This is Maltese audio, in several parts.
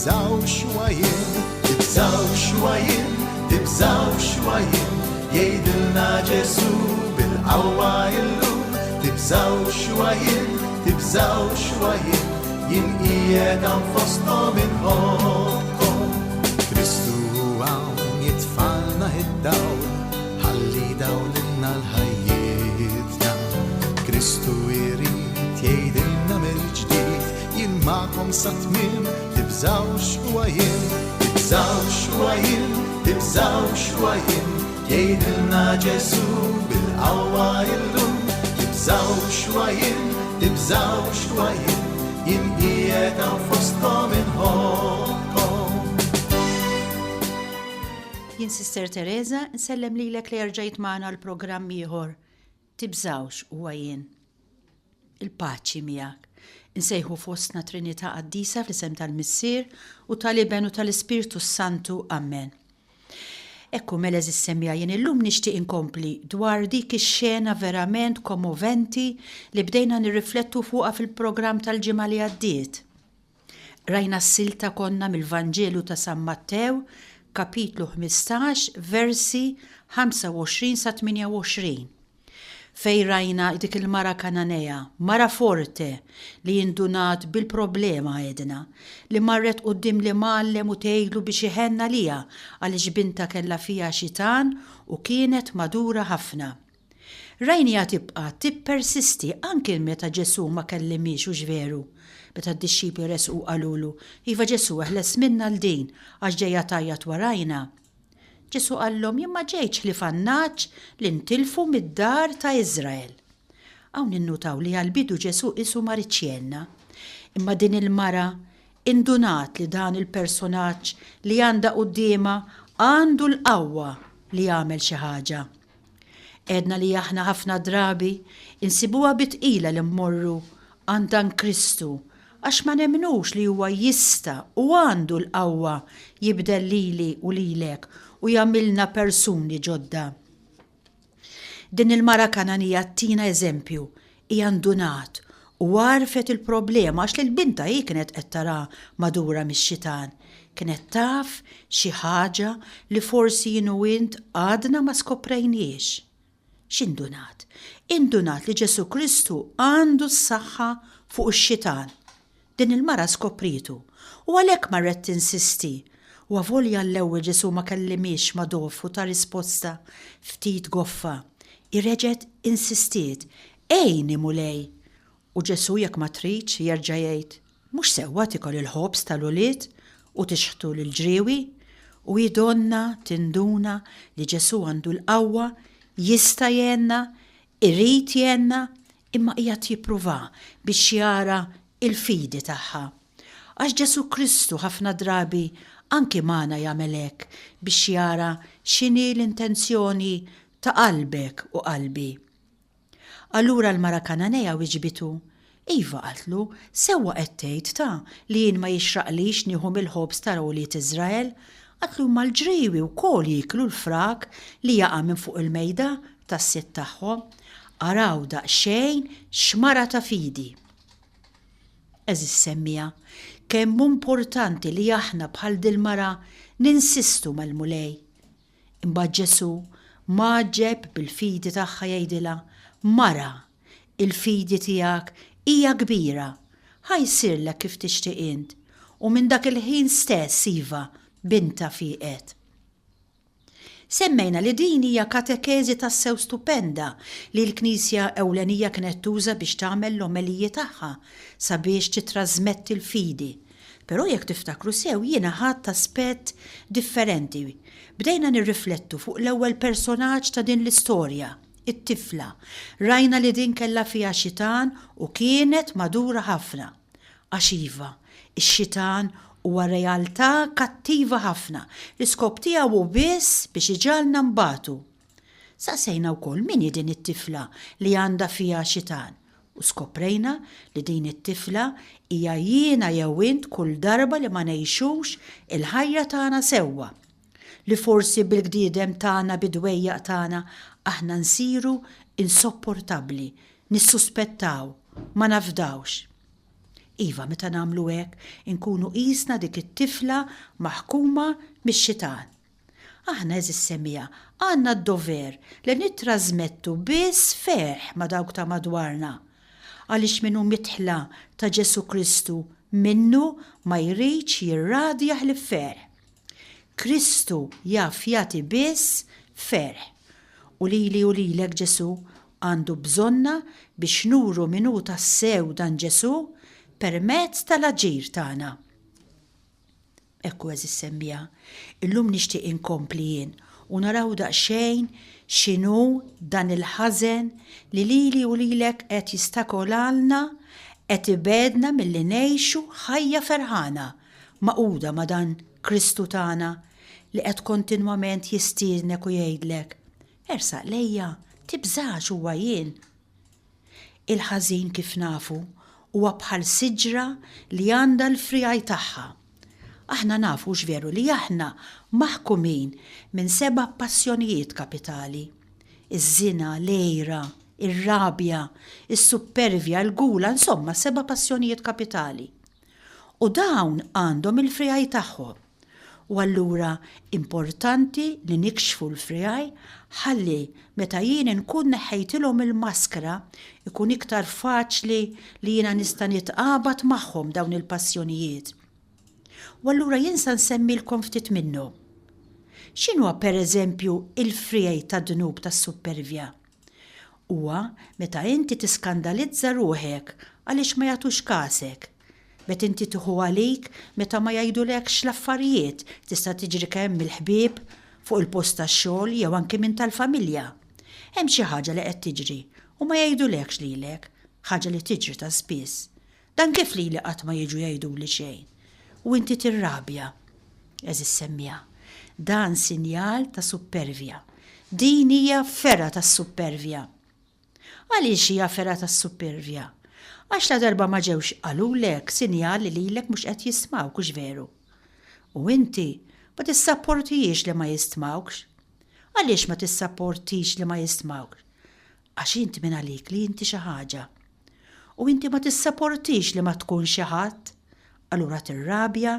Tibżgħux huwa jien, tibżgħux huwa jien, tibżgħux huwa jien, jgħidilna Ġesù bil-qawwa illum. Tibżgħux huwa jien, tibżgħux huwa jien, jien qiegħed hawn fosthom inħobbkom. Kristu hu hawn jitfalna id-dawl, ħalli dawlilna l-ħajjitna. Kristu jrid jgħidilna mill-ġdid, jien magħkom sat-tmiem, tibżgħux huwa jien, tibżgħux huwa jien, tibżgħux huwa jien, jgħidilna Ġesù bil-qawwa illum, tibżgħux huwa jien, tibżgħux huwa jien, jien qiegħed hawn fostkom inħobbkom. Jien Sister Teresa, nsellem lilek li erġajt magħna l-programm ieħor. Tibżgħux huwa jien. Il-paċi miegħek. Insejħu fostna Trinità Qaddisa fl-isem tal-Missier u tal-Iben u tal-Ispirtu s-Santu. Amen. Ekku mela għeżież semmiegħa jien illum nixtieq inkompli dwar dik ix-xena verament kommoventi li bdejna nirriflettu fuqha fil-programm tal-ġimgħa li għaddiet. Rajna s-silta konna mill-Vanġelu ta' San Mattew, kapitlu 15, versi 25 sa 28, fejn rajna dik il-mara Kananea, mara forte li indunat bil-problema għedna, li marret quddiem l-Imgħallem u tgħidlu biex iħenn għaliha għaliex bintha kellha fiha xitan u kienet magħdura ħafna. Rajniha tibqa' tippersisti anki meta Ġesù ma kellimhiex, hux veru? Meta d-dixxipli resqu u qalulu, Iva Ġesù, eħles minna 'l din, għax ġejja tgħajjat warajna. Ġesù qallhom, Jien ma ġejtx ħlief għan-nagħaġ li ntilfu mid-dar ta' Iżrael. Hawn ninnutaw li għall-bidu Ġesù qisu ma riedx jgħinna. Imma din il-mara indunat li dan il-personaġġ li għandha quddiemha għandu l-qawwa li jagħmel xi ħaġa. Għedna li aħna ħafna drabi nsibuha bi tqila li mmorru għand dan Kristu għax ma nemmnux li huwa jista' u għandu l-qawwa jibdel lili u lilek u jagħmilna persuni ġodda. Din il-mara Kananija ttina eżempju, hija ndunat u għarfet il-problema għax lil bintha hi kienet qed taraha magħdura mix-xitan. Kienet taf xi ħaġa li forsi jien u int għadna ma skoprejnhiex. X'indunat? Indunat li Ġesù Kristu għandu s-saħħa fuq ix-xitan. Din il-mara skoprietu, u għalhekk marret tinsisti. U avolja għall-ewwel Ġesù ma kellimhiex ma' dof u ta risposta ftit goffa, hi reġgħet insistiet, Għinni, Mulej! U Ġesù jekk ma tridx, jerġa' jgħid, Mhux sewwa tiekol il-ħobż tal-ulied u tixħtu lill-ġriewi. U hi donnha tinduna li Ġesù għandu l-qawwa, jista' jgħinna, irid jgħinna, imma qiegħed jippruvha biex jara l-fidi tagħha. Għax Ġesù Kristu ħafna drabi anki magħna jagħmel hekk biex jara x'inhi l-intenzjoni ta' qalbek u qalbi. Allura l-mara Kananea wiġbitu, Iva, qaltlu, sewwa qed tgħid ta' li jien ma jixraqlix nieħu mill-ħobż ta' wlied Iżrael. Qaltlu imma l-ġriewi wkoll jieklu l-frak li jaqa' minn fuq il-mejda tas-sid tagħhom. Araw daqsxejn x'mara ta' fidi! Għeżież semmiegħa, kemm hu importanti li aħna bħal dil-mara ninsistu mal-Mulej. Imbagħad Ġesù, mgħaġġeb bil-fidi tagħha jgħidilha, Mara, il-fidi tiegħek hija kbira, ħa jsirlek kif tixtieq int. U minn dak il-ħin stess, iva, bintha fieqet. Semmejna li din hija katekeżi tassew stupenda li l-Knisja ewlenija kienet tuża biex tagħmel l-omeliji tagħha sabiex tittrażmetti l-fidi. Però jekk tiftakru sew jiena ħadt aspett differenti. Bdejna nirriflettu fuq l-ewwel personaġġ ta' din l-istorja, it-tifla. Rajna li din kellha fiha xitan u kienet magħdura ħafna. Għax iva, ix-xitan huwa realtà kattiva ħafna, l-iskop tiegħu hu biss biex iġagħalna nbatu. Saqsejna wkoll min hi din it-tifla li għandha fiha xitan u skoprejna li din it-tifla hija jiena jew int kull darba li ma ngħixux il-ħajja tagħna sewwa. Li forsi bil-gdiedem tagħna bid-dwejjaq tagħna aħna nsiru insopportabbli, nissuspettaw, ma nafdawx. Iva, meta nagħmlu hekk, inkunu qisna dik it-tifla maħkuma mix-xitan. Aħna, għeżież semmiegħa, għandna d-dover li nittrażmettu biss ferħ ma' dawk ta' madwarna. Għaliex min hu midħla ta' Ġesù Kristu minnu ma jridx jirradja ħlief ferħ. Kristu jaf jagħti biss ferħ. U lili u lilek Ġesù għandu bżonna biex nuru min hu tassew dan Ġesù permezz tal-aġir tagħna. Hekk hu għeżież semmiegħa. Illum nixtieq inkompli jien u naraw daqsxejn x'inhu dan il-ħażen li lili u lilek qed jistakolalna, qed ibegħedna milli ngħixu ħajja ferħana, magħquda ma' dan Kristu tagħna li qed kontinwament jistiednek u jgħidlek, Ersaq lejja, tibżax huwa jien. Il-ħażin kif nafu huwa bħal siġra li għandha l-friegħi tagħha. Aħna nafu hux veru li aħna maħkumin minn seba' passjonijiet kapitali, iż-żina, l-għira, ir-rabja, is-suppervja, il-gula, insomma seba' passjonijiet kapitali. U dawn għandhom il-friegħi tagħhom. U allura importanti li nikxfu l-friegħi ħalli meta jien inkun neħħejtilhom il-maskra ikun iktar faċli li jiena nista' nitqabad magħhom dawn il-passjonijiet. U allura jien sa nsemmilkom ftit minnhom. X'inhuwa pereżempju il-friegħi tad-dnub tas-suppervja? Huwa meta inti tiskandalizza ruħek għaliex ma jagħtux kasek. Meta inti tieħu għalik meta ma jgħidulekx l-affarijiet, tista' tiġri kemm mill-ħbieb, fuq il-post tax-xogħol jew anki minn tal-familja. Hemm xi ħaġa li qed tiġri u ma jgħidulekx lilek, ħaġa li tiġri ta' spiss. Dan kif lili qatt ma jiġu jgħiduli xejn? U inti tirrabja. Għeżież semmiegħa, dan sinjal ta' suppervja. Din hija fergħa tas-suppervja. Għaliex hija fergħa tas-suppervja? Għax ladarba ma ġewx qalulek, sinjal li lilek mhux qed jistmawk, hux veru? U inti ma tissapportihiex li ma jistmawkx. Għaliex ma tissapportix li ma jistmawkx? Għax int minn għalik li inti xi ħaġa. U inti ma tissaportix li ma tkun xi ħadd. Allura tirrabja,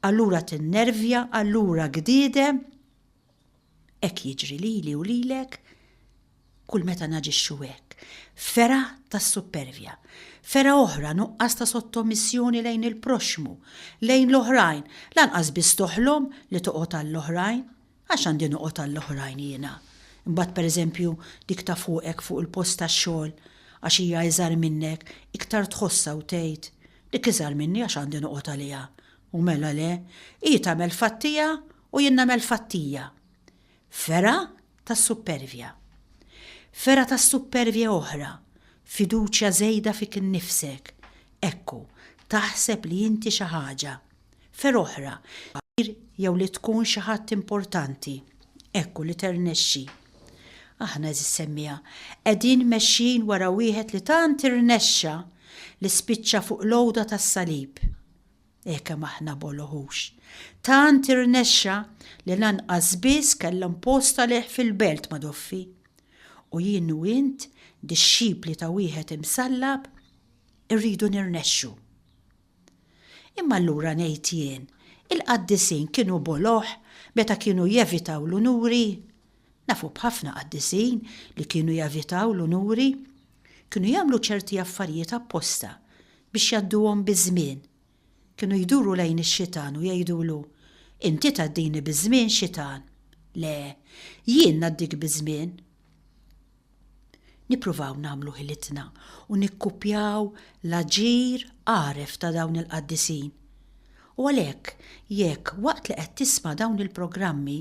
allura tinnervja, allura gdiedem. Hekk jiġri lili u lilek kull meta naġixxu hekk. Fergħa tas-suppervja. Fergħa oħra nuqqas ta' sottomissjoni lejn il-proxxmu, lejn l-oħrajn, lanqas biss toħlom li toqgħod għall-oħrajn. Għax għandi noqgħod għall-oħrajn jiena? Imbagħad pereżempju dik ta' fuqek fuq il-post tax-xogħol għax hija iżgħar minnek iktar tħossha u tgħid, dik iżgħar minni għax għandi noqgħod għaliha. U mela le, hi tagħmel fattija u jien nagħmel fattija. Fergħa tas-suppervja. Fergħa tas-suppervja oħra, fiduċja żejda fik innifsek. Ekku, taħseb li inti xi ħaġa. Fer oħra, jew li tkun xi ħadd importanti, ekku li ternexxi. Aħna, għeżież semmiegħa, qegħdin mexjin wara wieħed li tant irnexxa li spiċċa fuq l-għuda tas-salib. Eh kemm aħna boloh hux. Tant irnexxa li lanqas biss kellhom post għalih fil-belt ma' Doffi. U jien u int, dixxipli ta' wieħed imsallab, irridu nirnexxu. Imma allura ngħid jien, il-qaddisin kienu boloh meta kienu jevitaw l-unuri? Nafu b'ħafna qaddisin li kienu jevitaw l-unuri. Kienu jagħmlu ċerti affarijiet apposta biex jgħadduhom biż-żmien. Kienu jduru lejn ix-xitan u jgħidulu, Inti tgħaddini biż-żmien, xitan? Le, jien ngħaddik biż-żmien. Nippruvaw nagħmlu ħilitna u nikkupjaw l-aġir għaref ta' dawn il-qaddisin. U għalhekk, jekk waqt li qed tisma' dawn il-programmi,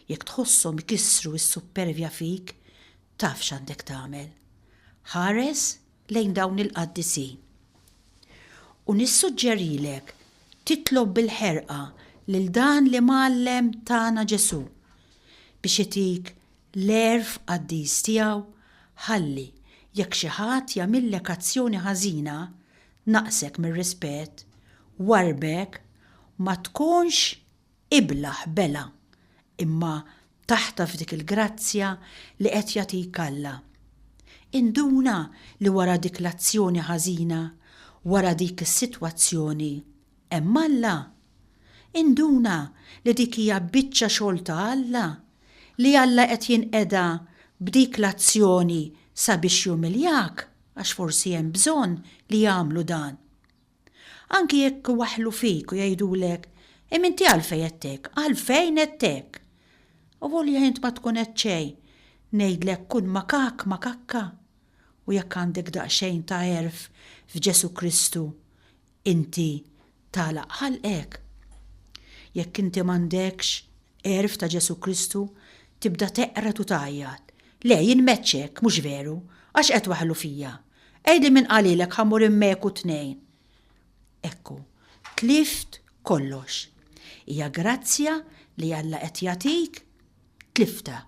jekk tħosshom ikissru s-suppervja fik, taf x'għandek tagħmel. Ħares lejn dawn il-qaddisin. U nissuġġerilek titlob bil-ħerqa lil dan l-Imgħallem tagħna Ġesù biex itik L-għerf qaddis tiegħu ħalli jekk xi ħadd jagħmillek azzjoni ħażina, naqsek mir-rispett, warrbek, ma tkunx iblah belgħa, imma taħtaf dik il-grazzja li qed jagħtik Alla. Induna li wara dik l-azzjoni ħażina. wara dik is-sitwazzjoni hemm Alla? Induna li dik hija biċċa xogħol ta' Alla, li Alla qed jinqeda b'dik l-azzjoni sabiex jumiljak għax forsi hemm bżonn li jagħmlu dan. Anki jekk iwaħħlu fik u jgħidulek, Imma inti għalfejn għedt hekk? Għalfejn għedt hekk? Avolja int ma tkun għedt xejn, ngħidlek kun makak makakka. U jekk għandek daqsxejn ta' għerf f'Ġesù Kristu, inti tagħlaq ħalqek. Jekk inti m'għandekx għerf ta' Ġesù Kristu, tibda teqred u tgħajjat, Le, jien m'għedtx hekk, mhux veru, għax qed twaħħlu fija? Għidli min qalilek ħa mmur immeku tnejn. Ekku, tlift kollox. Hija grazzja li Alla qed jagħtik, tliftha.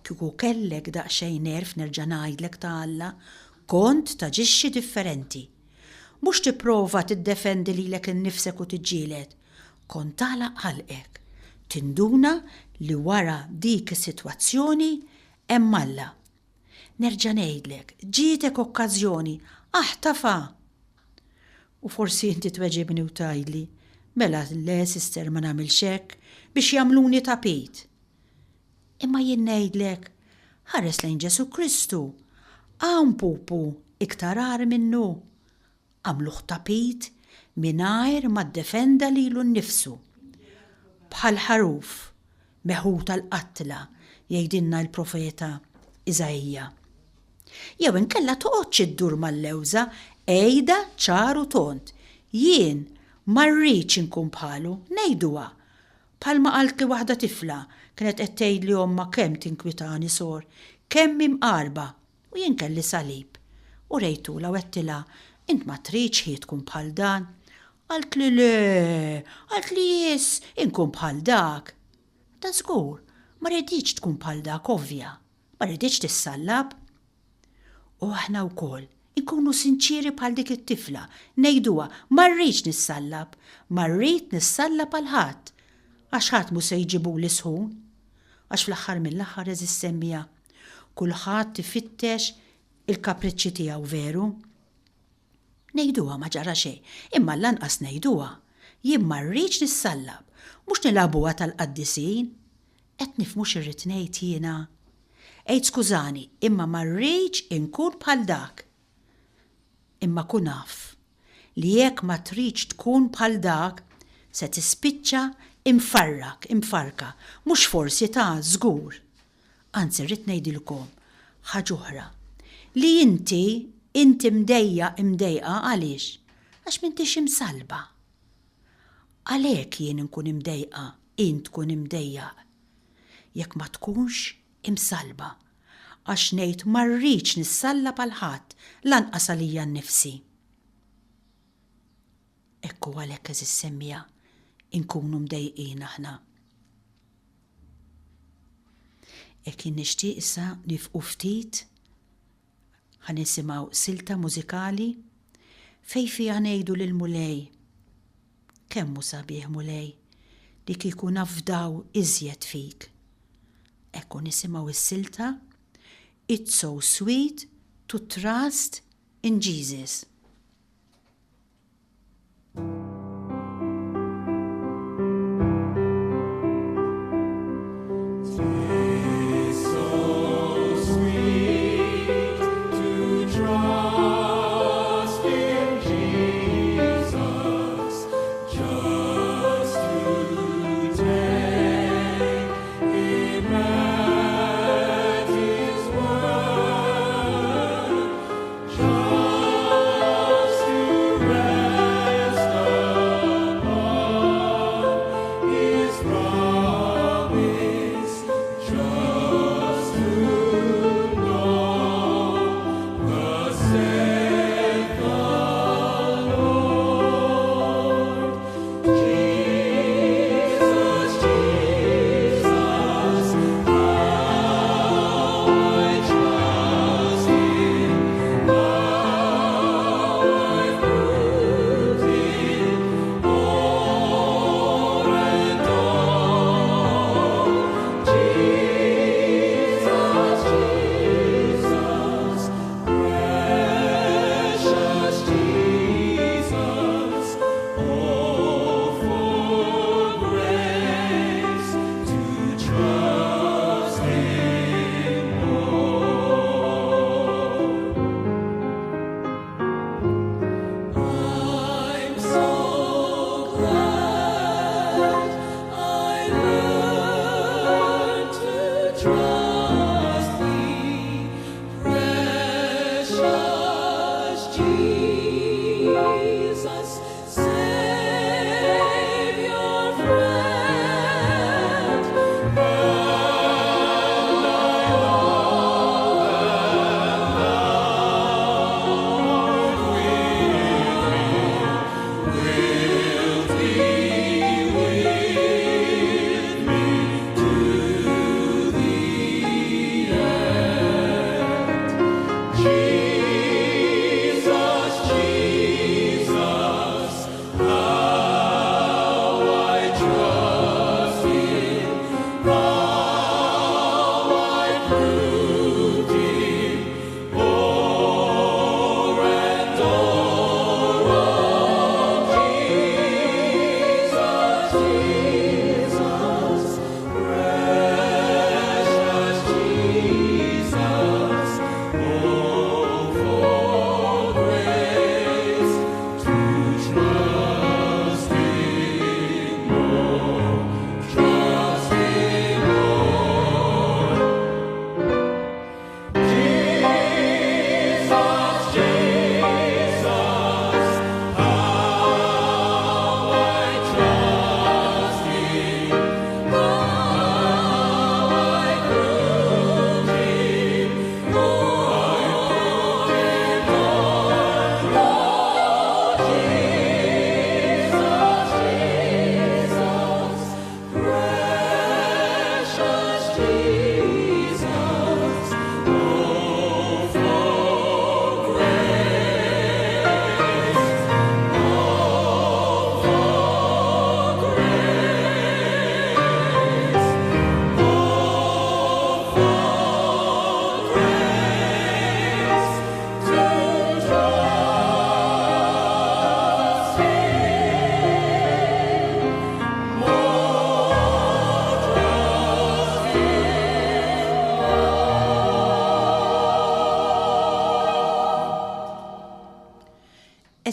Kieku kellek daqsxejn għerf nerġa' ngħidlek ta' Alla, kont taġixxi differenti. Mhux tipprova tiddefendi lilek innifsek u tiġġieled. Kont tagħlaq ħalqek. Tinduna li wara dik is-sitwazzjoni hemm Alla. Nerġa' ngħidlek, ġietek okkażjoni, aħtafha! U forsi inti tweġibni u tgħidli, mela le sister ma nagħmilx hekk biex jagħmluni tapit. Imma jien ngħidlek, ħares lejn Ġesù Kristu, hawn pupu iktar agħar minnu. Għamluh tapit mingħajr ma ddefenda lilu nnifsu. Bħal ħaruf meħud għall-qatla, jgħidilna l-profeta Iżaija. Jew inkella toqgħodx iddur mal-lewża, għidha ċar u tond, Jien ma rridx inkun bħalu, ngħiduha. Bħalma qaltli waħda tifla, kienet qed tgħidli ommha kemm tinkwitani sor, kemm hi mqarba, U jien kelli salib. U rejtulha u għedtilha, Int ma tridx hi tkun bħal dan? Qaltli, Le! Qaltli, Iss, inkun bħal dak! Da żgur, ma riditx tkun bħal dak, ovvja. Ma riditx tissallab. U aħna wkoll, inkunu sinċieri bħal dik it-tifla, ngħiduha, ma rridx nissallab, ma rrid nissallab għal ħadd, għax ħadd mhu se jġibuli sħun. Għax fl-aħħar mill-aħħar għeżież semmiegħa, Kulħadd ifittex il-kapriċċi tiegħu veru? Ngħiduha ma ġara xejn, imma lanqas ngħiduha. Jien ma rridx nissallab, mhux nilagħbuha tal-qaddisin. Qed nifhmu x'irrid ngħid jiena? Għid skużani, imma ma rridx inkun bħal dak. Imma kun af li jekk ma tridx tkun bħal dak, se tispiċċa imfarrak, imfarrka, mhux forsi ta' żgur. Anzi rrid ngħidilkom ħaġ'oħra, li inti, inti mdejjaq, imdejqa għaliex? Għax m'intix imsallba. Għalhekk jien inkun imdejqa, int tkun imdejjaq. Jekk ma tkunx imsallba. Għax ngħid ma rridx nissallab għal ħadd, lanqas għalija nnifsi. Hekk hu għalhekk għeżież semmiegħa inkunu mdejqin aħna. Hekk jien nixtieq issa nifqu ftit ħa nisimgħu silta mużikali fejn fiha ngħidu lill-Mulej kemm hu sabiħ Mulej li kieku nafdaw iżjed fik. Hekk u nisimgħu s-silta It's so sweet to trust in Jesus.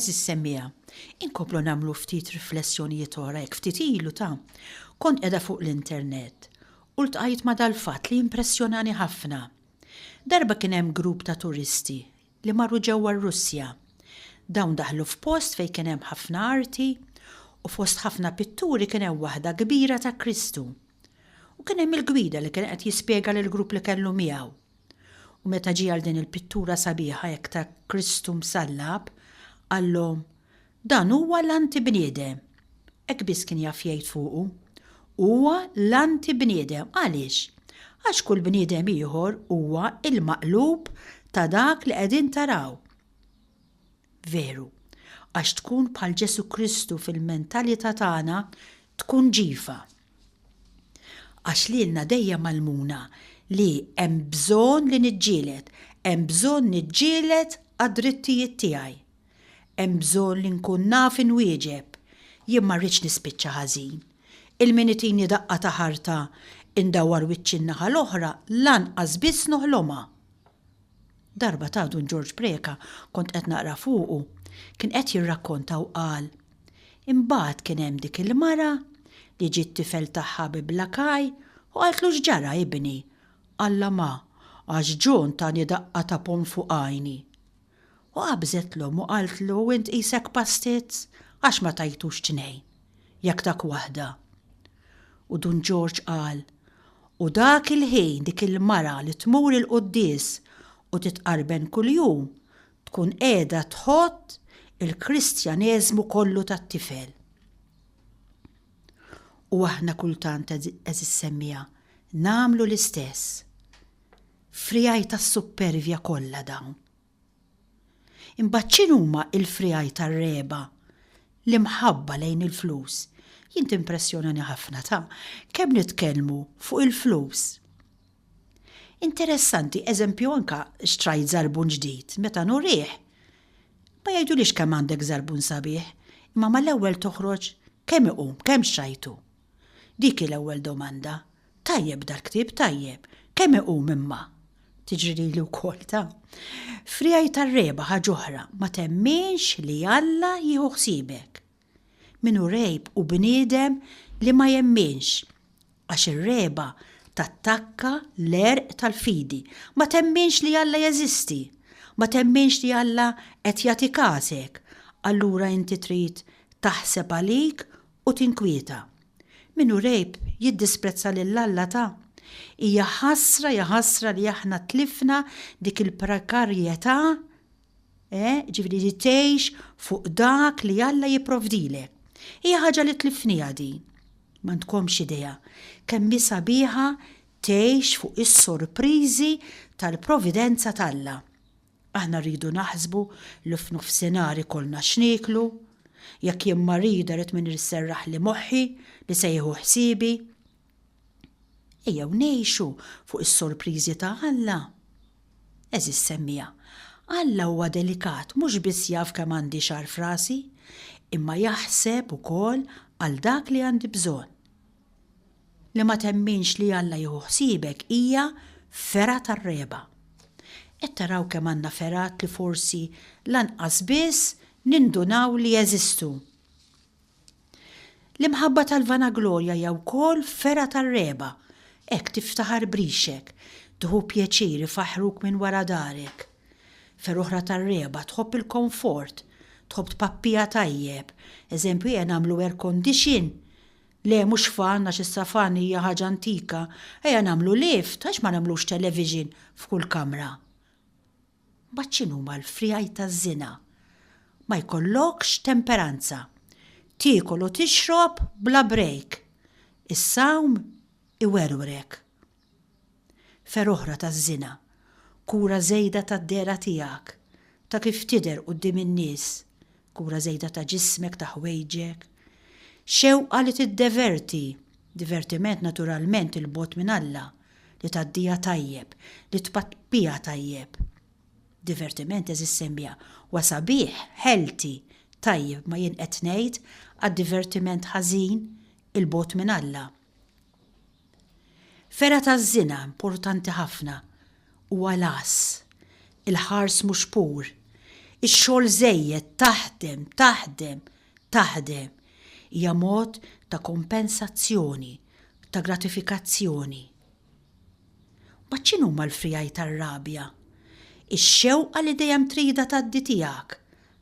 Għeżież semmiegħa, inkomplu nagħmlu ftit riflessjonijiet oħra hekk ftit ilu ta' kont qiegħda fuq l-internet u ltqajt ma' dal-fatt li impressjonani ħafna. Darba kien hemm grupp ta' turisti li marru ġewwa r-Russja. Dawn daħlu f'post fejn kien hemm ħafna arti u fost ħafna pitturi kien hemm waħda kbira ta' Kristu. U kien hemm il-gwida li kien qed jispjega lill-grupp li kellu miegħu. U meta ġie għal din il-pittura sabiħa hekk ta' Kristu msallab, qallhom, Dan huwa l-anti-bniedem. Hekk biss kien jaf jgħid fuqu. Huwa l-anti-bniedem. Għaliex? Għax kull bniedem ieħor huwa l-maqlub ta' dak li qegħdin taraw. Veru, għax tkun bħal Ġesù Kristu fil-mentalità tagħna tkun ġifa. Għax lilna dejjem għallmuna li hemm bżonn li niġġieled, hemm bżonn niġġieled għad-drittijiet tiegħi. Hemm bżonn li nkun naf inwieġeb. Jien ma rridx nispiċċa ħażin. Il min itini daqqa ta' ħarta indawwar wiċċi n-naħa l-oħra lanqas biss noħlomha. Darba ta' Dun Ġorġ Preca kont qed naqra fuqu, kien qed jirrakkonta u qal, Imbagħad kien hemm dik il-mara li ġie t-tifel tagħha bi blakaj u qaltlu x'ġara ibni? Qallha ma, għax John tani daqqa ta' ponn fuq għajni. U qabżet l-omm u qaltlu u int qisek pastizz għax ma tajtux tnejn, jekk tak waħda. U Dun Ġorġ qal, U dak il-ħin dik il-mara li tmur il-quddies u titqarben kuljum tkun qiegħda tħott il-Kristjaneżmu kollu tat-tifel. U aħna kultant għeżież semmiegħa nagħmlu l-istess. Friegħi tas-suppervja kollha dawn. Imbagħad x'inhuma l-friegħi tar-regħba? L-imħabba lejn il-flus. Jien timpressjonani ħafna ta' kemm nitkellmu fuq il-flus. Interessanti, eżempju anka xtrajt żarbun ġdid, meta nurih, ma jgħidulix kemm għandek żarbun sabiħ, imma mal-ewwel toħroġ kemm iqum, kemm xtrajtu. Dik hi l-ewwel domanda. Tajjeb dal-ktieb, tajjeb. Kemm iqum imma? Tiġri lili wkoll ta'. Friegħi tar-regħba ħaġa oħra, ma temminx li Alla jieħu ħsiebek. Min hu rgħib hu bniedem li ma jemminx, għax ir-regħba tattakka l-għerq tal-fidi. Ma temminx li Alla jeżisti, ma temminx li Alla qed jagħti kasek, allura inti trid taħseb għalik u tinkwieta. Min hu rgħib jiddisprezza lil Alla ta'. Hija ħasra, hija ħasra li aħna tlifna dik il-prekarjetà, eh, ġifieri li tgħix fuq dak li Alla jipprovdilek. Hija ħaġa li tlifniha din. M'għandkomx idea kemm hi sabiħa tgħix fuq is-sorpriżi tal-providenza t'Alla. Aħna rridu naħsbu li f'nofsinhar ikollna x'nieklu, jekk jien marida rrid min iserraħli moħħi li se jieħu ħsiebi. Ejjew ngħixu fuq is-sorpriżi ta' Alla. Għeżież semmiegħa, Alla huwa delikat mhux biss jaf kemm għandi xagħar f'rasi, imma jaħseb ukoll għal dak li għandi bżonn. Li ma temminx li Alla jieħu ħsiebek hija fergħa tar-regħba. Qed taraw kemm għandna fergħat li forsi lanqas biss nindunaw li jeżistu. L-imħabba tal-vanaglorja hija wkoll fergħa tar-regħba. Hekk tiftaħar b'rixek, tieħu pjaċir ifaħħruk minn wara darek. Fergħa oħra tar-regħba tħobb il-komfort, tħobb tpappiha tajjeb. Eżempju, ejja nagħmlu air condition Le, mhux fan, għax issa fan hija ħaġa antika. Ejja nagħmlu lift, għax ma nagħmlux television f'kull kamra? Mbagħad x'inhuma l-friegħi taż-żina? Ma jkollokx temperanza. Tiekol u tixrob bla break. Is-sawm iwerwrek. Fergħa oħra taż-żina, kura żejda tad-dehra tiegħek, ta' kif tidher quddiem in-nies, kura żejda ta' ġismek, ta' ħwejġek. Xewqa li tiddeverti, divertiment naturalment 'il bogħod minn Alla, li tgħaddiha tajjeb, li tpatpiha tajjeb. Divertiment għeżież semmiegħa, huwa sabiħ, healthy, tajjeb ma jien qed ngħid għad-divertiment ħażin 'il bogħod minn Alla. Fergħa taż-żina importanti ħafna huwa l-għażż, il-ħars mhux pur. Ix-xogħol żejjed, taħdem, taħdem, taħdem. Hija mod ta' kompensazzjoni, ta' gratifikazzjoni. Mbagħad x'inhuma l-friegħi tar-rabja? Ix-xewqa li dejjem tridha tgħaddi tiegħek.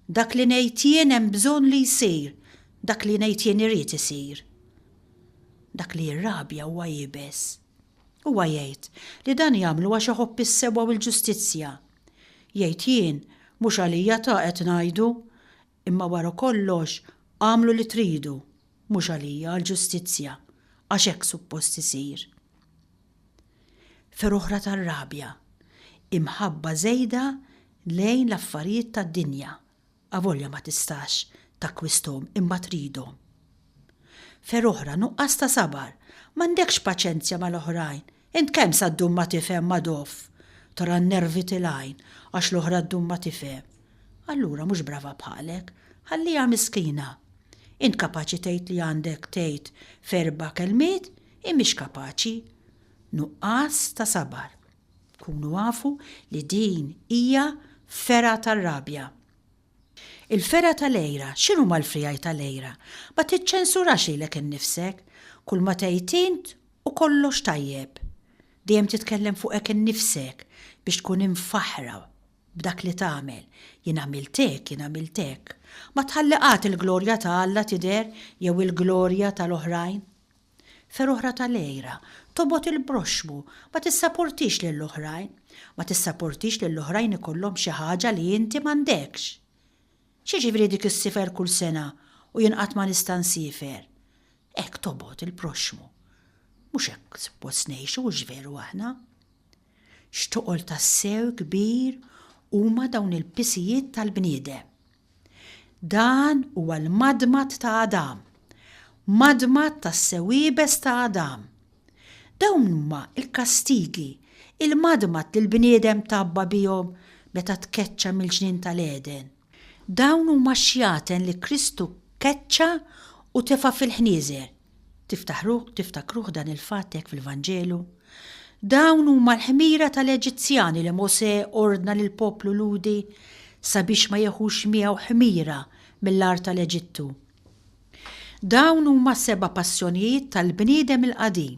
Dak li ngħid jien hemm bżonn li jsir, dak li ngħid jien irid isir. Dak li jirrabja huwa iebes. Huwa jgħid li dan jagħmlu għax iħobb is-sewwa u l-ġustizzja. Jgħid jien mhux għalija ta' qed ngħidu, imma wara kollox agħmlu li tridu, mhux għalija għall-ġustizzja, għax hekk suppost isir. Fer oħra tar-rabja, imħabba żejda lejn l-affarijiet tad-dinja, avolja ma tistax takkwisthom imma tridhom. Fer oħra, nuqqas ta' sabar, m'għandekx paċenzja mal-oħrajn, int kemm sa ddum ma tifhem ma doff, tara n-nervi tilgħin għax l-oħra ddum ma tifhem. Allura mhux brava bħalek, ħalliha miskina. Int kapaċi tgħid li għandek tgħid f'erba' kelmiet, hi mhix kapaċi. Nuqqas ta' sabar. Kunu afu li din hija fergħa tar-rabja. Il-fergħa tal-għira, x'inhuma l-friegħi tal-għira? Ma tiċċensurax lilek innifsek. Kull ma tgħid int u kollox tajjeb. Dejjem titkellem fuqek innifsek biex tkun imfaħħra b'dak li tagħmel. Jien għamilt hekk, jien għamilt hekk. Ma tħalli qatt il-glorja ta' Alla tidher jew il-glorja tal-oħrajn. Fer oħra tal-għira, tobgħod il-proxxmu, ma tissaportix lill-oħrajn, ma tissaportix li l-oħrajn ikollhom xi ħaġa li inti m'għandekx. X'jiġifieri dik issifer kull sena u jien qatt ma nista' nsiefer? Hekk tobgħod il-proxxmu. Mhux hekk suppost ngħixu hux veru aħna? X'toqol tassew kbir huma dawn il-pisijiet tal-bniedem! Dan huwa l-madmad ta' Adam, madmad tassew iebes ta' Adam. Dawn huma l-kastigi, il-madmad li l-bniedem tgħabba bihom meta tkeċċa mill-ġnien tal-Għeden. Dawn huma x-xjaten li Kristu keċċa u tefa' fil-ħnieżer, Tiftaħruh, tiftakruh dan il-fatt hekk fil-Vanġelu? Dawn huma l-ħmira tal-Eġizzjani li Mosè ordna lill-poplu Lhudi sabiex ma jeħux miegħu ħmira mill-art tal-Eġittu. Dawn huma s-seba' passjonijiet tal-bniedem il-qadim.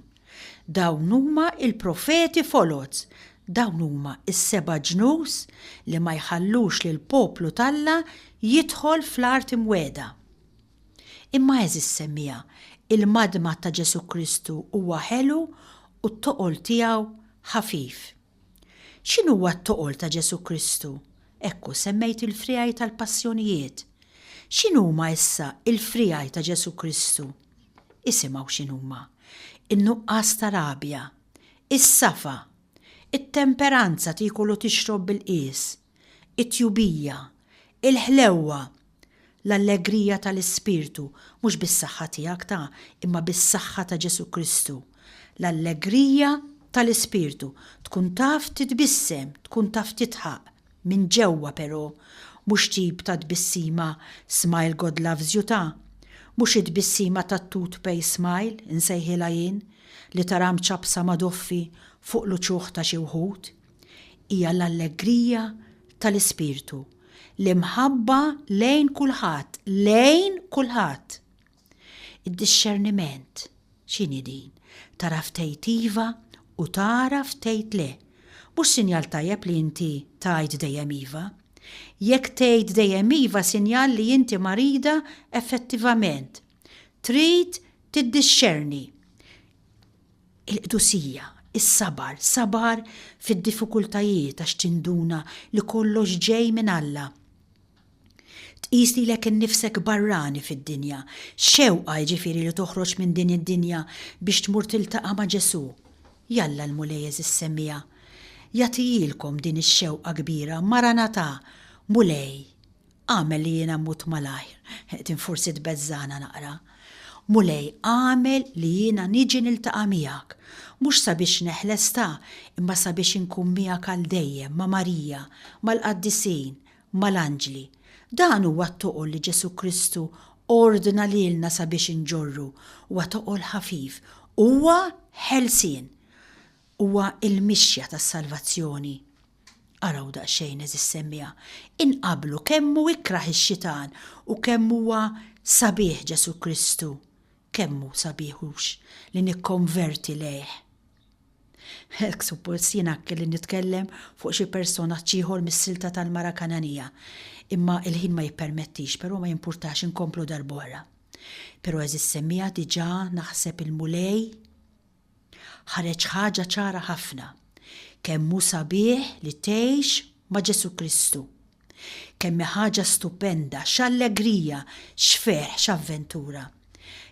Dawn huma l-profeti foloz. Dawn huma s-seba' ġnus li ma jħallux lill-poplu t'Alla jidħol fl-art imwiegħda. Imma għeżież semmiegħa, il-madmad ta' Ġesù Kristu huwa ħelu u t-toqol tiegħu ħafif. X'inhuwa t-toqol ta' Ġesù Kristu? Ekku, semmejt il-friegħi tal-passjonijiet. X'inhuma issa l-friegħi ta' Ġesù Kristu? Isimgħu x'inhuma, in-nuqqas ta' rabja, is-safa, it-temperanza tiekol u tixrob bil-qies, it-tjubija, il-ħlewwa, l-allegrija tal-Ispirtu, mhux bis-saħħa tiegħek ta, imma bis-saħħa ta' Ġesù Kristu. L-allegrija tal-Ispirtu, tkun taf titbissem, tkun taf tidħaq, minn ġewwa però, mhux tip ta' tbissima smile God loves you ta, mhux it-tbissima tat-toothpaste smile, insejħilha jien, li tara mċappsa ma' doffi fuq l-uċuħ ta' xi wħud. Hija l-allegrija tal-Ispirtu, l-imħabba lejn kulħadd, lejn kulħadd. Id-dixxerniment, x'inhi din? Tagħraf tgħid iva u tagħraf tgħid le. Mhux sinjal tajjeb li inti tgħid dejjem iva. Jekk tgħid dejjem iva sinjal li inti marida effettivament. Trid tiddixxerni. Il-qdusija, is-sabar, sabar fid-diffikultajiet għax tinduna li kollox ġej minn Alla. Tqis lilek innifsek barrani fid-dinja, xewqa jiġifieri li toħroġ minn din id-dinja biex tmur tiltaqa' ma' Ġesù. Jalla l-Mulej għeżież semmiegħa, jagħtihielkom din ix-xewqa kbira, Maranatha, Mulej, Agħmel li jiena mmut malajr. Din forsi tbeżżagħna naqra. Mulej, agħmel li jiena niġi niltaqa' miegħek. Mhux sabiex neħles ta, imma sabiex inkun miegħek għal dejjem, ma' Marija, mal-qaddisin, mal-anġli. Dan huwa t-toqol li Ġesù Kristu ordna lilna sabiex inġorru. Huwa toqol ħafif. Huwa ħelsien. Huwa l-mixja tas-salvazzjoni. Araw daqsxejn għeżież semmiegħa, inqabblu kemm hu ikrah ix-xitan u kemm huwa sabiħ Ġesù Kristu. Kemm hu sabiħ hux li nikkonverti lejh. Hekk suppost jiena kelli nitkellem fuq xi personaġġ ieħor mis-silta tal-mara Kananija, imma il-ħin ma jippermettix, però ma jimpurtax inkomplu darb'oħra. Però għeżież semmiegħa diġà naħseb il-Mulej ħareġ ħaġa ċara ħafna, kemm hu sabiħ li tgħix ma' Ġesù Kristu. Kemm hi ħaġa stupenda, x'allegrija, x'ferħ, x'avventura!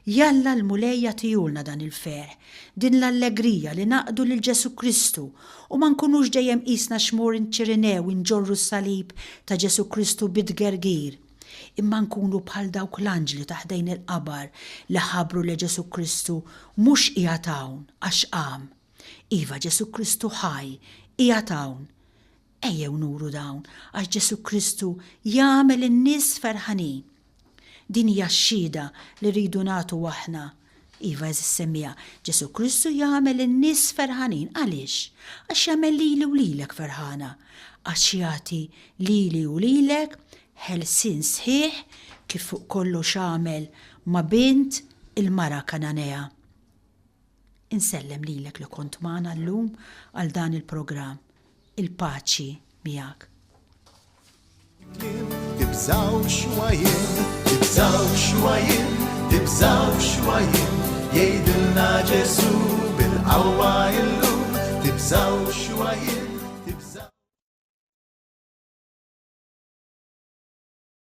Jalla l-Mulej jagħtihulna dan il-ferħ, din l-allegrija li naqdu lil Ġesù Kristu u ma nkunux dejjem qisna xmur inċirinew inġorru s-salib ta' Ġesù Kristu bit-tgergir, imma nkunu bħal dawk l-anġli ta' ħdejn il-qabar li ħabbru li Ġesù Kristu mhux qiegħed hawn għax qam. Iva Ġesù Kristu ħaj, qiegħed hawn. Ejjew nuru dawn għax Ġesù Kristu jagħmel in-nies ferħanin. Din hija x-xhieda li rridu nagħtu aħna. Iva, għeżież semmiegħa, Ġesù Kristu jagħmel in-nies ferħanin. Għaliex? Għax jagħmel lili u lilek ferħana. Għax jagħti lili u lilek ħelsien sħiħ kif fuq kollox għamel ma' bint il-mara Kananea. Insellem lilek li kont magħna llum għal dan il-programm. Il-paċi miegħek. Tibżgħux huwa jien, tibżgħux huwa jien, tibżgħux huwa jien, jgħidilna Ġesù bil-qawwa illum, tibżgħux huwa jien.